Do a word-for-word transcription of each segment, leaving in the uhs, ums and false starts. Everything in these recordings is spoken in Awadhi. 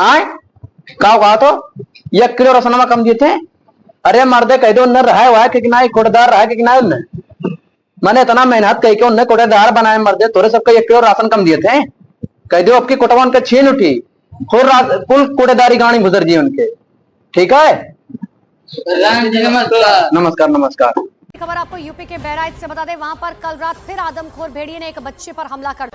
आए? का हुआ तो? एक किलो रसनवा कम दिए थे? अरे मर्दे, कह दो, उनने रहा है, वह कि नाहीं, कोटेदार रहा है कि नाहीं उनने? मैंने इतना मेहनत कही कि उनने कोटेदार बनाए मर्दे, तोरे सबका एक किलो राशन कम दिए थे। कह दो, अब की कोटवा उनके छीन उठी, कुल रा-, कुल कोटेदारी गाड़ी गुजर गई उनके। ठीक है? प्रधान जी, नमस्कार। नमस्कार, नमस्कार। खबर आपको यूपी के बहराइच से बता दें, वहां पर कल रात फिर आदमखोर भेड़िए ने एक बच्चे पर हमला कर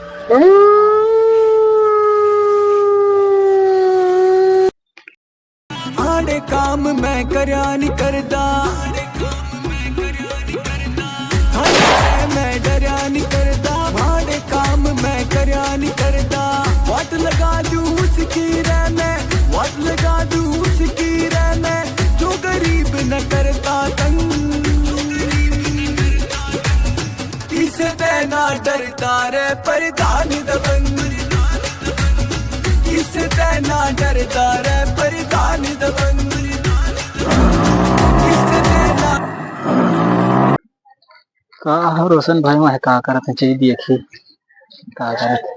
भाड़े काम मैं करया नी करदा, भाड़े काम मैं करया नी करदा, भाड़े मैं डरया नी करदा, भाड़े काम मैं करया नी करदा। वाट लगा दूं उसकी रे मैं, वाट लगा दूं उसकी रे मैं, जो गरीब न करता तंग। किसे ते ना डरता रे प्रधान दबंग, किसे ते ना डरता रे प्रधान दबंग, किसे ते ना। का हो रोशन भाई, वहाँ का करत है? चीज देखी का करत है।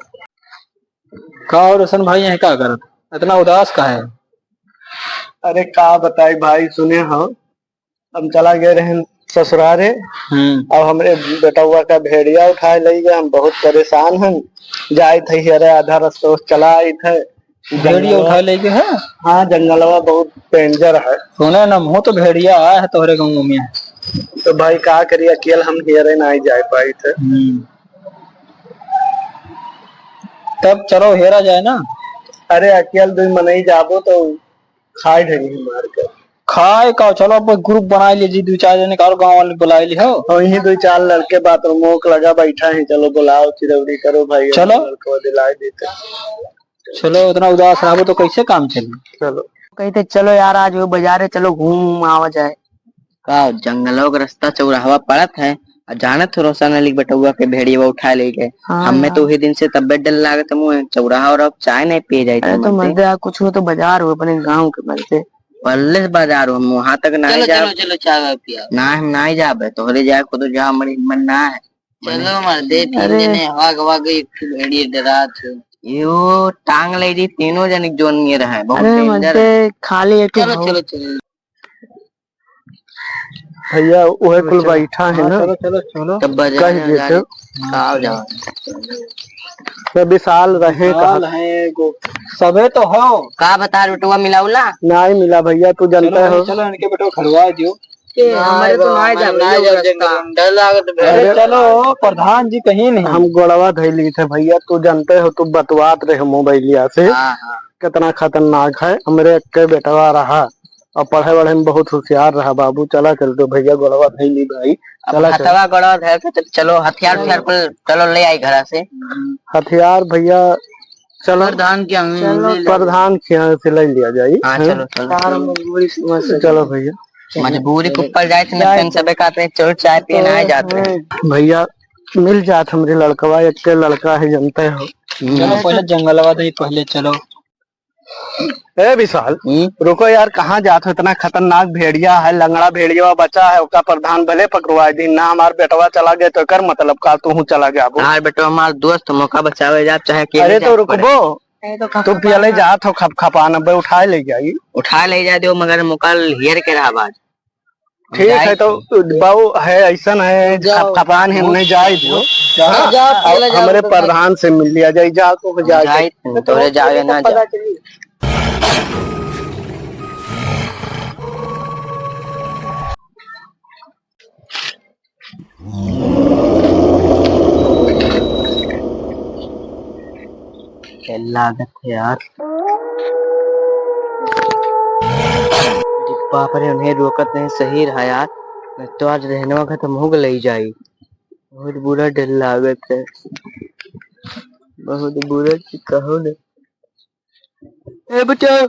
का हो रोशन भाई, यहाँ का करत, इतना उदास का है? अरे का बताई भाई, सुने हो, हम चला गए रहन ससुरारे। हम्म। अब हमरे बेटवा का भेड़िया उठाए लई गए, हम बहुत परेशान हन। जाइत है, अरे आधा रस्ता चला आइत है। भेड़िया जंगलवा उठाए लई गए है? हाँ, जंगलवा बहुत danger है। सुने ना, मुँह तो भेड़िया आया है तोहरे गाँव में। तो भाई का करी, अकेल हम हेरे नाहीं जाए पाइत है। हम्म। तब चलो हेरा जाए ना। अरे अकेल दुई मनई जाबो तो खाए ढेरी मार के। खाए का, चलो अब group बनाए लीजिए, दुई चार जने का और गाँव वाले बुलाए ली हो। और यहीं दुई चार लड़के बाथरूम मुँह लगा बैठा है, चलो बुलाओ, चिरौरी करो भाई, चलो। लड़को दिलाए देते। चलो, इतना उदास रहबो तो कैसे काम चली? चलो। कहते चलो यार, आज वो बाजारे चलो, घूम घूम आवा जाए। का जंगलवा के रास्ता चौराहवा पड़त है, आ जानत हो रोशन अली के बेटउआ के भेड़िया उठाए ले गए। हाँ हमें तो यार। वही दिन से तबियत डर लागत है, मुँह चौराहा और अब चाय नहीं पिए जाए अरे तो मर्दे। मर्दे, आ कुछ हो तो बाजार हो अपने गाँव के मर्दे। पल्ले से बाजार हो, हम वहाँ तक ना चलो, जाब। चलो, चलो, चाय वाय पिया। ना, हम ना ही जाबे, तोहरे जाए खुद जा, हमारी हिम्मत ना है। चलो मर्दे, तीन अरे। जने हवा गवा के एक ठो भेड़िया डरात हो। यो टांग ले जी, तीनों जने जोन में रहे, बहुत अरे danger मर्दे, है। खाली एक ठो चलो, हो। चलो, चलो। भैया, उहे कुल चलो, चलो। बैठा है हाँ, ना? चलो, चलो, चलो। तब बजा कह ना दिए गाड़ी। थे। आओ जाओ। तो विशाल रहे विशाल कहाँ? है, गो-, सबे तो हो। का बता, बेटवा मिलाउला? नहीं मिला भैया, तू जानते चलो, हो। चलो, इनके बेटवा खड़वा दियो। के ना, हमारे तो बा, ना मैं जाबे, ना लोग जाब रास्ता। जंगल में, डर लागत बा। अरे अरे चलो, प्रधान जी कहीं नहीं। हम गोड़वा धइली थे भैया, तू जानते हो, तू बतवात रहे मोबाइलिया से। हाँ, हाँ। कितना खतरनाक है, हमरे एक के बेटवा रहा। और पढ़े वढ़े में बहुत होशियार रहा बाबू। चला चल तो भैया गोड़वा धइली भाई, अब चला चल। हथवा गोड़वा धर के चल-, चलो हथियार उथियार कुल चलो ले आई घरा से। हथियार भैया चलो। प्रधान के यहाँ चलो। ले ले। प्रधान के यहाँ से ले लिया जाई। हाँ, हैं? चलो, चलो। यार मजबूरी से मत चलो भैया। मजबूरी के ऊपर जाए थे, जाए पेन थे। सबे का पे चलो चाय पिए ना जात रहे। हैं। भैया मिल जात हमरे लड़कवा, एक के लड़का है जानते हो। चलो पहले जंगलवा दे पहले चलो। ए विशाल, हम्म? रुको यार, कहाँ जात हो? इतना खतरनाक भेड़िया है, लंगड़ा भेड़िया बचा है, ओका प्रधान भले पकड़वा दी ना, हमार बेटवा चला गया तो एकर मतलब का तू चला गया वो? यार बेटवा हमार दोस्त, मौका बचावे जाब चाहे अकेले अरे तो जाब पड़े। रुकबो, ए तो तू पियले खपखपान। जात हो खपखपान, अबे उठाए ले जाई। उठाए ले जाए दो, मगर मौका हेर के रहा बाज। ठीक जाए है, तो बाबू है, ऐसन है, जाओ। खपखपान है, उन्हें जाए दो। जाओ, हाँ? जाओ, अब पियले जाओ, हमरे तो प्रधान से मिल लिया जाए, जाओ तो जाए। जाए, तोरे जाए ना जाए। क्या लागत है यार। अरे बाप रे, उन्हें रोकत नहीं सही रहा यार, नहीं तो आज रहनवा खत्म हो गई जाई। बहुत बुरा डर लागत है, बहुत बुरा कि कहो न। ए बचाओ,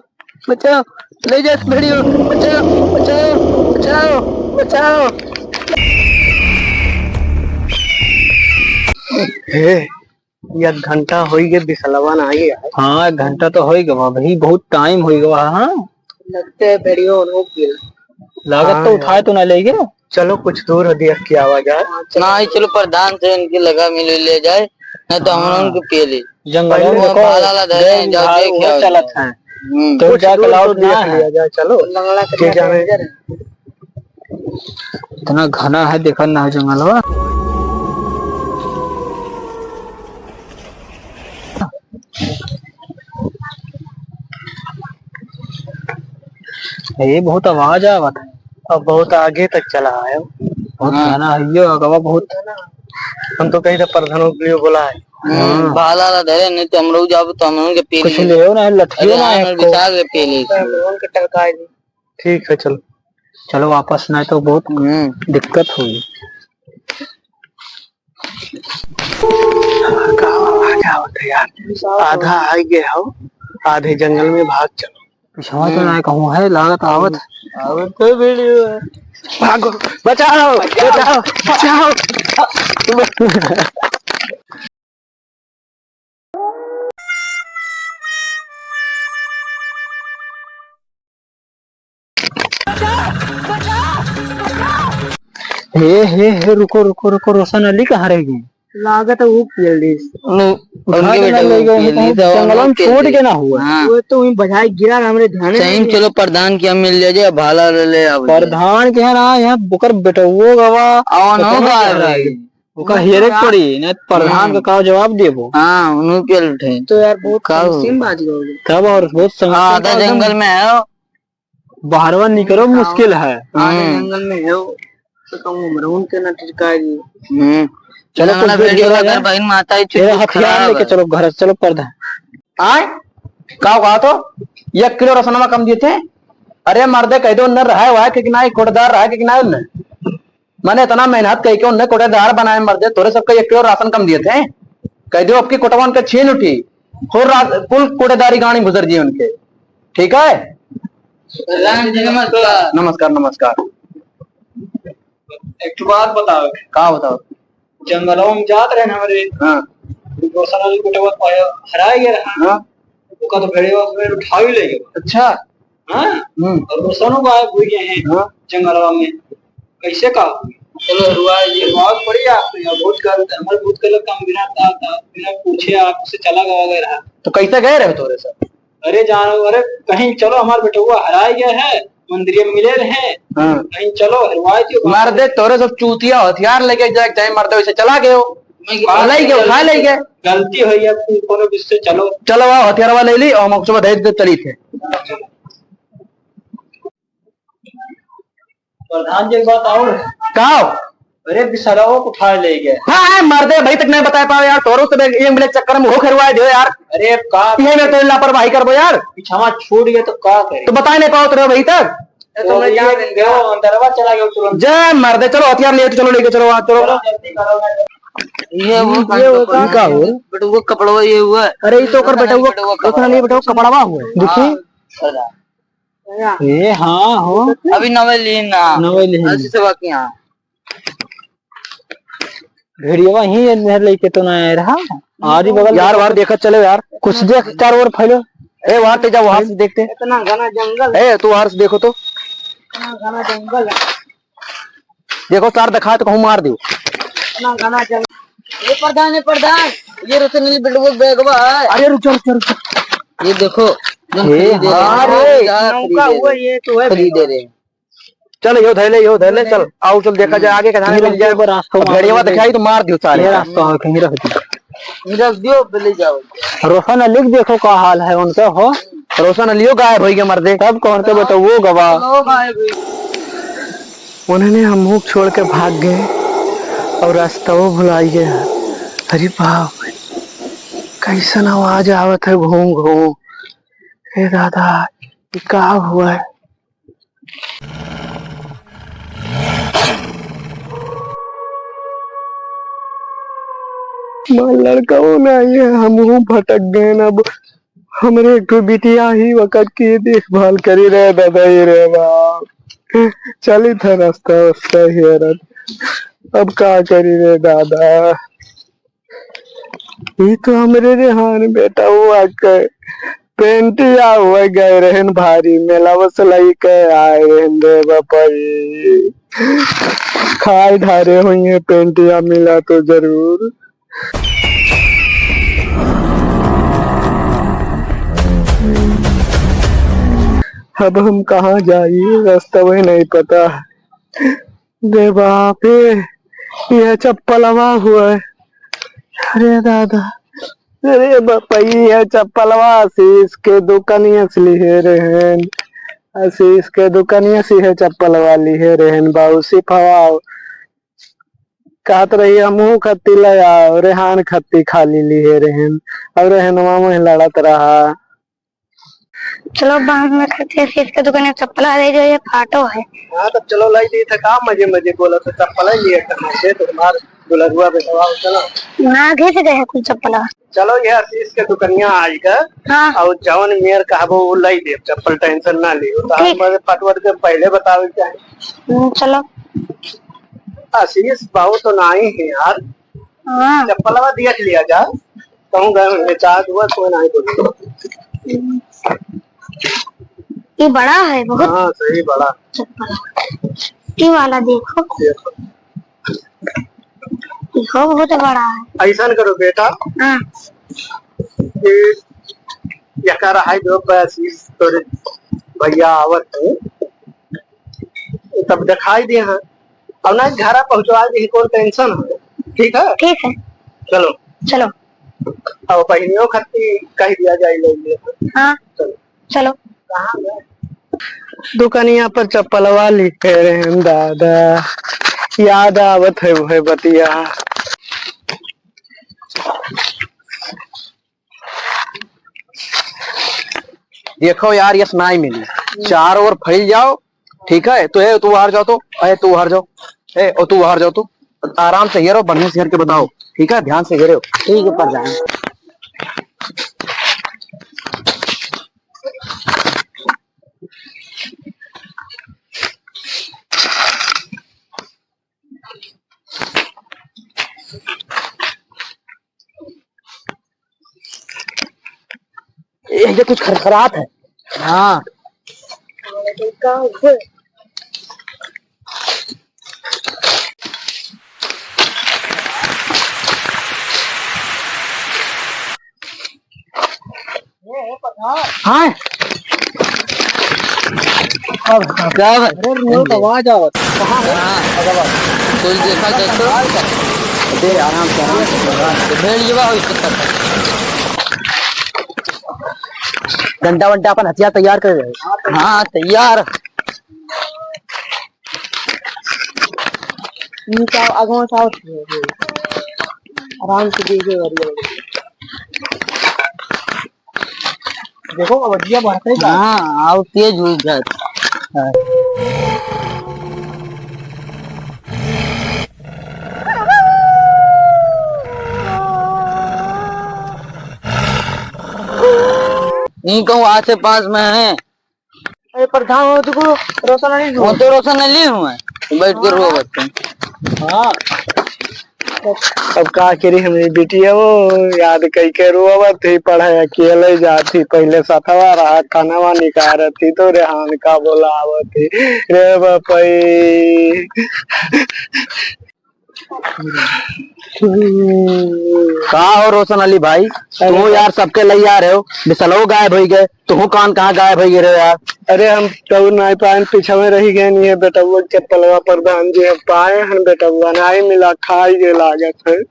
बचाओ, ले जा इस भेड़ियो, बचाओ, बचाओ, बचाओ, बचाओ। हे, एक घंटा होई गए, बिसलवा ना आई है। हाँ, एक घंटा तो होई गवा भाई, बहुत टाइम होई गवा। हाँ, लगते है भेड़ियो उन्हों की। लागत हाँ तो यार। उठाए तो ना ले गए। चलो कुछ दूर हो दिया की आवाज आ। ना ही चलो प्रधान से इनकी लगा मिल ले जाए, ना तो हम हाँ। उनको पिए ले। जंगल में वो देखो, बाला ला धरे हैं, जाओ देख वो क्या चलत होता है। हम्म। तो कुछ जाके दूर लाओ तो ना देख है। लिया जाए, चलो। लंगड़ा के के जाने। डेंजर है। इतना घना है, देखा ना है जंगलवा। ये बहुत आवाज आवत है। अब बहुत आगे तक चला है। बहुत हाँ। घना है ये, अगवा बहुत। हम तो कहीं तो प्रधानों के लिए बोला है। हम्म, हाँ। भाला ला धरे, नहीं तो हम लोग जाबो तो हम लोग के पी कुछ लेंगे। ले हो ना, लठियो अरे, ना हाँ, है मैं को। विशाल के पी लेंगे। हम लोग के टरकाई दी। ठीक है, चलो। चलो वापस, नहीं तो बहुत हम्म। दिक्कत होगी। का आवाज आवत है यार? आधा आ गए हो, आधे जंगल में भाग चलो। पिछवा तो हम्म। ना कहूँ है, लागत आवत। आवत तो वीडियो है। भागो, बचाओ, बचाओ, बचाओ। हे, हे, हे, रुको, रुको, रुको, रोशन अली कहाँ रह गए? लागत है वो पी एल डी। नु-, उठा उनके के बेटा ना ले वो गए, पी एल डी था, तो जंगल में उनके छूट लिए। के ना हुआ। हाँ। वो तो वहीं बजाय गिरा ना, हमरे ध्यान में सही में नहीं चलो प्रधान के यहाँ मिल जाए, भाला ले ले आओ। प्रधान के यहाँ ना, यहाँ ओकर बेटउओ गवा, आओ ना पता ना गायब कहाँ है। रह गए। ओकर हेरे के पड़ी, नहीं तो प्रधान हम्म। का का जवाब देबो? हाँ, उन्हों के उठे। तो यार, बहुत का हो? संगीन बात लोग। तब और बहुत संगीन आधा एकदम जंगल में है। बाहरवा निकलो, बताओ। मुश्किल है। आधा हम्म। जंगल में है, तो कहूँ हमरहून के ना टिरकाई। हम्म। चलो, लंगड़ा कुछ देर भेड़िया के बाद अगर बहिन माता ही तेरा चुप हथियार खराब लेके है। चलो घर, चलो पर्दा। आय? का हुआ तो? एक किलो रसनमा कम दिए थे? अरे मर्दे, कह दो, उनने रहा हुआ है कि ना, कोटेदार रहा है कि ना उनने? मैंने इतना मेहनत कही के उनने कोटेदार बनाए मर्दे, तोरे सबके एक किलो राशन कम दिए थे। कह दियो, अब की कोटवा उनके छीन उठी, हो रा-, कुल कोटेदारी गाड़ी गुजर जी उनके। ठीक है? प्रधान जी, नमस्कार। नमस्कार, नमस्कार। एक ठो बात बताओ। का बताओ? जंगलवा में जात रहे ना हमरे। हाँ। रोशन अली कोटेदार हराए गए रहा। हाँ। ओका तो भेड़िया उसमें उठावी ले गए। अच्छा। हाँ? हम्म। और रोशनो गायब हो गए हैं हाँ। जंगलवा में। कैसे का हुई? चलो, रुआ ये बहुत बढ़िया आपने यहाँ बहुत गलत, हमारे बहुत गलत काम बिना, बिना पूछे आपसे चला गया वगैरह। तो कैसे गए रहे तोरे सब? अरे जानो, अरे कहीं चलो, हमार बेटउआ हराए गए है, मंदिर में मिले रहे, हाँ। कहीं चलो, हरवाए दियो। मर्दे, तोरे सब चूतिया हथियार लेके जाए, चाहे मर्दे वैसे चला गए हो। मैं उठा ले गए, उठा ले गए। गलती हो या कोनो किससे, चलो। चलो, आओ, हथियारवा ले ली और हम सुबह भेज दे, चली थे। प्रधान जी, एक बात और। का? अरे, बिसरवा को उठा ले गए। हाँ, हाँ, मर्दे, अभी तक नहीं बता पाओ यार, तोरो तो एक मिनट चक्कर में हो खरवा दियो यार। अरे, का? ये में तो लापरवाही करबो यार। पीछावा छूट गया तो का करे? तो बता नहीं पाओ तोरे अभी तक। तो मैं जान ये गयो, अंदरवा चला गयो तुरंत। जय मर्दे, चलो हथियार ले, चलो लेके चलो, वहाँ चलो। चलो, जल्दी करो। ये वो ये वो का? का हो? बेटुआ कपड़वा ये हुआ। अरे, ये तो ओकर बेटुआ, बेटुआ ओकर कपड़वा। नहीं बेटुआ कपड़वा हुआ। देखी? हाँ। ए, हाँ, हो। अभी नवे लीन ना। नवे लीन। अजी से बाकी, हाँ। भेड़िया ही ये नहर लेके तो ना आए रहा। आरी बगल यार, में। वार देखत चलो यार। कुछ देख, चारों ओर फैलो। ए, वार ते जा, वार से देखते। इतना घना जंगल। ए, तू वार से देखो तो। इतना घना जंगल है। देखो, सार दिखाए तो कहूँ मार दियो। इतना घना जंगल। ए प्रधान, ए प्रधान, ये रतन अली बेटवा बैगवा है। अरे रुक जा, रुक जा, रुक जा। ये देखो, तुम ए, खरीदे रहे हाँ हो। रे। नौका हुआ, ये तो है खरीदे रहे। चल, यो धैले, यो धैले, चल। आओ, चल, देखा जाए आगे का धान ये मिल जाए। रास्ता अब भेड़िया दिखाई तो मार दियो सारे। ये रास्ता है, कहीं रख दियो। ये रख दियो, ले जाओ। रोशन अली के देखो का हाल है उनका, हो। रोशन अलियो गायब होई गए मर्दे। तब कौन के बताओ, वो गवा। चलो, गायब होई। उन्होंने हमहू छोड़ के भाग गए और रास्ता वो भुलाई गए। अरे बाप रे, कैसन आवाज आवत है, घूम घूम। हे दादा, ये का हुआ है? माँ, लड़का वो ना, ये हमहू भटक गए ना। अब हमरे एक ठो बिटिया ही वकत की देखभाल करी रहे दादा, ये रे बाप। चली था रास्ता, रास्ता हेरत। अब का करी रे दादा? ई तो हमरे रेहान बेटा हुआ के पेंटिया हुआ गए रहन भारी मेला बस लई के आए रहन रे बापा रे। खाए ढारे हुई है पेंटिया मिला तो जरूर। अब हम कहाँ जाई, रस्तवै नहीं पता। रे बाप रे, यह चप्पलवा हुआ है। अरे दादा, अरे बापा, यह चप्पलवा आशीष के दुकानिया से लिहे रहेन। आशीष के दुकानिया से यह चप्पलवा लिहे रहेन बाबू, सिफवा। कहत रही हमहू खत्ती ले आओ, रेहान खत्ती खाली लिहे रहेन। और रेहनवा में लड़त रहा। चलो, अब हम खत्ती आशीष के दुकानिया से चप्पल ले, जो ये फाटो है। हाँ, तब चलो, लाई दी था, का मजे मजे बोला तो चप्पल ही लिए करना, दे तो हमार दुलरुआ बेटवा, चलो। ना, घिस गए हैं कुल चप्पल। चलो, ये आशीष के दुकानिया आइगा। हाँ। और जवन मेर कहबो, वो लाई दे, चप्पल tension ना लियो। तो ठीक। हमारे पटवट के पहले बतावे के चाही। हम्म, चलो। आशीष, बाबू तो नाही है यार। हाँ। चप्पलवा देख लिया जा, कहूँ गए होंगे, चार दुआ कोई नाही बोले। ये बड़ा है बहुत। हाँ, सही बड़ा। चप्पल। ये वाला देखो। देखो। ये बहुत बड़ा है। ऐसा करो बेटा। हाँ। ये यका रहाई दो बस, इस तोरे भैया आवत है। तब दिखाई दे, हाँ। और ना घरा पहुँचवा दे, कोई tension है। ठीक है? ठीक है। चलो। चलो। अब बहिनियों खातिर कह दिया जाए, ले लिए। हाँ। चलो। चलो। कहाँ गए? दुकानिया पर चप्पलवा लिखे रहेन दादा, याद आवत है वह बतिया। देखो यार, यस नाई मिली, चारों ओर फैल जाओ, ठीक है? तो ए, तू बाहर जाओ, तो ए, तू बाहर जाओ, ए, और तू बाहर जाओ, तू आराम से हेरो, बढ़िया से हेर के बताओ, ठीक है? ध्यान से हेरो। ठीक है प्रधान। ए, ये कुछ खरखरात है। हाँ। हाँ। अब क्या भाई? अरे, रोड आवाज आवत। कहाँ है? हाँ। कुछ देखा देखो। अरे, आराम से, आराम से, आराम से। भेड़ जवा हो इसको तक। डंडा वंडा अपन हथियार तैयार कर रहे। हाँ, तैयार। नीचे आओ, आगे से आओ। आराम से दीजिए, बढ़िया, बढ़िया। देखो, आवाजिया बढ़ते ही जा। हाँ, आओ, तेज हुई जात। हाँ। ई कहूँ आसे पास में है। अरे प्रधान हो, तुको रोशन अली वो तो रोशन अली हूँ मैं, बैठ के रो बच्चे। हाँ। अब का करी हमरी बिटिया वो, याद कई के रोवत ही, पढ़े अकेले जात ही, पहले सथवा रहा, खानावा निकारत ही, तो रेहान का बोलावत ही, रे बपई। का हो रोशन अली भाई, अरे तू यार सबके लइ आ रहे हो, बिसलवो गायब होइ गए, तू कौन कहाँ गायब होइ गए रहे यार? अरे हम तो नाई पाएन, पीछे में रहि गए, नहीं है बेटवा के चप्पलवा प्रधान जी, हम पाए हैं बेटवा, नाई मिला, खाई के लागत है,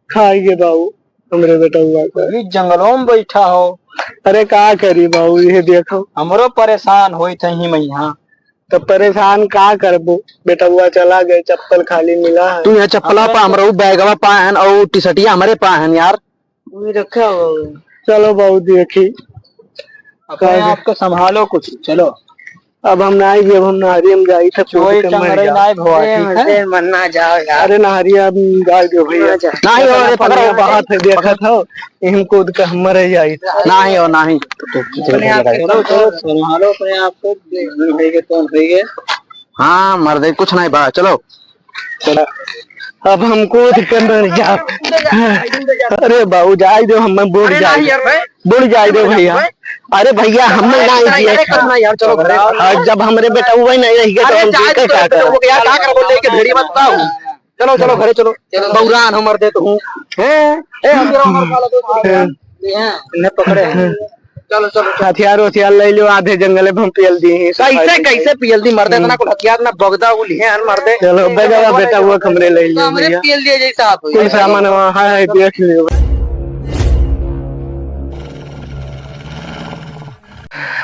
खाई के बाबू, हमरे बेटवा का। अभी जंगलों में बैठा हो। अरे का करी बाबू, ये देखो। हमरो परेशान होई थे ही मैं यहाँ। तो परेशान का करबो, बेटवा चला गए, चप्पल खाली मिला है। तू यहाँ चप्पला पा, हमरो बैगवा पाहन और टी-शर्टिया हमरे पाहन यार। वही रखा हुआ है। चलो बाबू देखी। अपने आप को संभालो कुछ, चलो। अब हम नाई, जब हम नहरी में जाई थे, कूद के मर जाओ। नाई भवा, ठीक है? मरना जाओ यार। अरे नहरी अब जाए दो भैया। ना जाओ। नाई हो, अरे पकड़ो, बात है, देखत हो। इहम कूद के हम मरे जाई। नाहीं हो, नाहीं। अपने आप के चलो, चलो, संभालो अपने आप को, देख, होइगे, कौन होइगे। हाँ, मर्दे, कुछ नाहीं बा, चलो। चलो। अब हम कूद के मर जाओ। अरे बाबू, जाए दो, हम बुड़ जाए। बुड़ जाए दो भैया। अरे भैया, हम नाहीं जिए। अरे, करना यार, चलो, घरे। हाँ, जब हमरे बेटवा नहीं रहिगे, तो हम जी के का करब? यार, का करबो, लेके भेड़ी मत पाओ। चलो, चलो, घरे चलो। चलो। बौरान हमर देत हूँ। हैं? ए, हम तेरा हमर काला दोस्त हैं। हैं? इन्हें पकड़े हैं। चलो, चलो, चलो। हथियार उथियार ले लियो, आधे जंगले में हम पियल दी ही। कैसे, कैसे पियल दी मर्दे? हम्म। इतना कुल हथियार ना बगदा उ लिहे हन मर्दे। चलो, बैगवा बेटा वो हमरे ले लियो हमरे भैया। पियल दिए जैसा आप कुल सामान वहाँ है, देख लियो।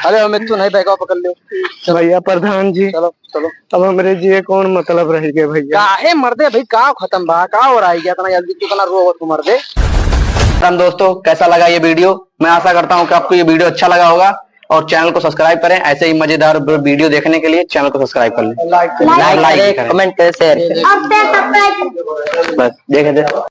अरे, हम तो नहीं, बैगवा पकड़ लियो। भैया प्रधान जी, चलो, चलो। अब हमरे जिए कौन मतलब रह गए भैया? काहे मर्दे भाई, का खत्म बा, का हो रहा है, इतना जल्दी तू इतना रो तू मर्दे? राम दोस्तों, कैसा लगा ये वीडियो? मैं आशा करता हूँ कि आपको ये वीडियो अच्छा लगा होगा और चैनल को सब्सक्राइब करें। ऐसे ही मजेदार वीडियो देखने के लिए चैनल को सब्सक्राइब कर लें। लाइक करें, कमेंट करें, शेयर करें। बस, देखे थे।